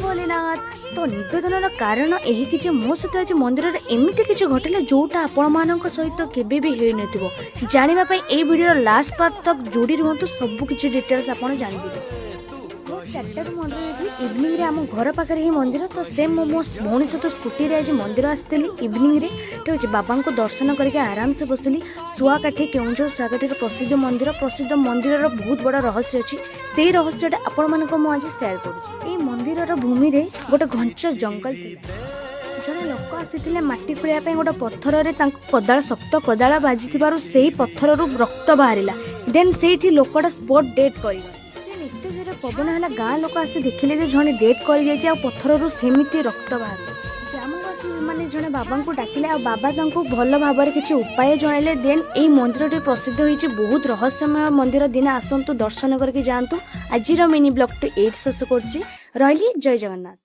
ଭୋଲେନାଥ। ତ ନିବେଦନର କାରଣ ଏହିକି ଯେ ମୋ ସହିତ ଆଜି ମନ୍ଦିରରେ ଏମିତି କିଛି ଘଟିଲା, ଯୋଉଟା ଆପଣମାନଙ୍କ ସହିତ କେବେ ବି ହେଇନଥିବ। ଜାଣିବା ପାଇଁ ଏଇ ଭିଡ଼ିଓର ଲାଷ୍ଟ ପାର୍ଟ ତକ ଯୋଡ଼ି ରୁହନ୍ତୁ, ସବୁ କିଛି ଡିଟେଲ୍ସ ଆପଣ ଜାଣିଯିବେ। ମୁଁ 4ଟାରୁ ମନ୍ଦିର ଯାଇଥିଲି ଇଭିନିଂରେ। ଆମ ଘର ପାଖରେ ହିଁ ମନ୍ଦିର। ତ ସେମ୍ ମୁଁ ମୋ ଭଉଣୀ ସହିତ ସ୍କୁଟିରେ ଆଜି ମନ୍ଦିର ଆସିଥିଲି ଇଭିନିଂରେ। ଠିକ୍ ଅଛି, ବାବାଙ୍କୁ ଦର୍ଶନ କରିକି ଆରାମସେ ବସିଲି। ଶୁଆକାଠି, କେଉଁଝର ଶୁଆକାଠିର ପ୍ରସିଦ୍ଧ ମନ୍ଦିର। ପ୍ରସିଦ୍ଧ ମନ୍ଦିରର ବହୁତ ବଡ଼ ରହସ୍ୟ ଅଛି। ସେଇ ରହସ୍ୟଟା ଆପଣମାନଙ୍କୁ ମୁଁ ଆଜି ସେୟାର କରୁଛି। ଏଇ ମନ୍ଦିରର ଭୂମିରେ ଗୋଟେ ଘଞ୍ଚ ଜଙ୍ଗଲ ଥିଲା। ଜଣେ ଲୋକ ଆସିଥିଲେ ମାଟି ଖୋଳିବା ପାଇଁ। ଗୋଟେ ପଥରରେ ତାଙ୍କୁ କୋଦାଳ, ଶକ୍ତ କୋଦାଳ ବାଜିଥିବାରୁ ସେଇ ପଥରରୁ ରକ୍ତ ବାହାରିଲା। ଦେନ୍ ସେଇଠି ଲୋକଟା ସ୍ପଟ୍ ଡେଥ୍ କରିଗଲା। ଦେନ୍ ଏତେ ଜୋରେ ପବନ ହେଲା, ଗାଁ ଲୋକ ଆସି ଦେଖିଲେ ଯେ ଜଣେ ଡେଥ୍ କରିଯାଇଛି ଆଉ ପଥରରୁ ସେମିତି ରକ୍ତ ବାହାରୁଛି। ଗ୍ରାମବାସୀ ମାନେ ଜଣେ ବାବାଙ୍କୁ ଡାକିଲେ ଆଉ ବାବା ତାଙ୍କୁ ଭଲ ଭାବରେ କିଛି ଉପାୟ ଜଣାଇଲେ। ଦେନ୍ ଏଇ ମନ୍ଦିରଟି ପ୍ରସିଦ୍ଧ ହୋଇଛି। ବହୁତ ରହସ୍ୟମୟ ମନ୍ଦିର। ଦିନେ ଆସନ୍ତୁ, ଦର୍ଶନ କରିକି ଯାଆନ୍ତୁ। ଆଜିର ମିନି ବ୍ଲଗ୍ଟି ଏଇଠି ଶେଷ କରୁଛି। ରହିଲି, ଜୟ ଜଗନ୍ନାଥ।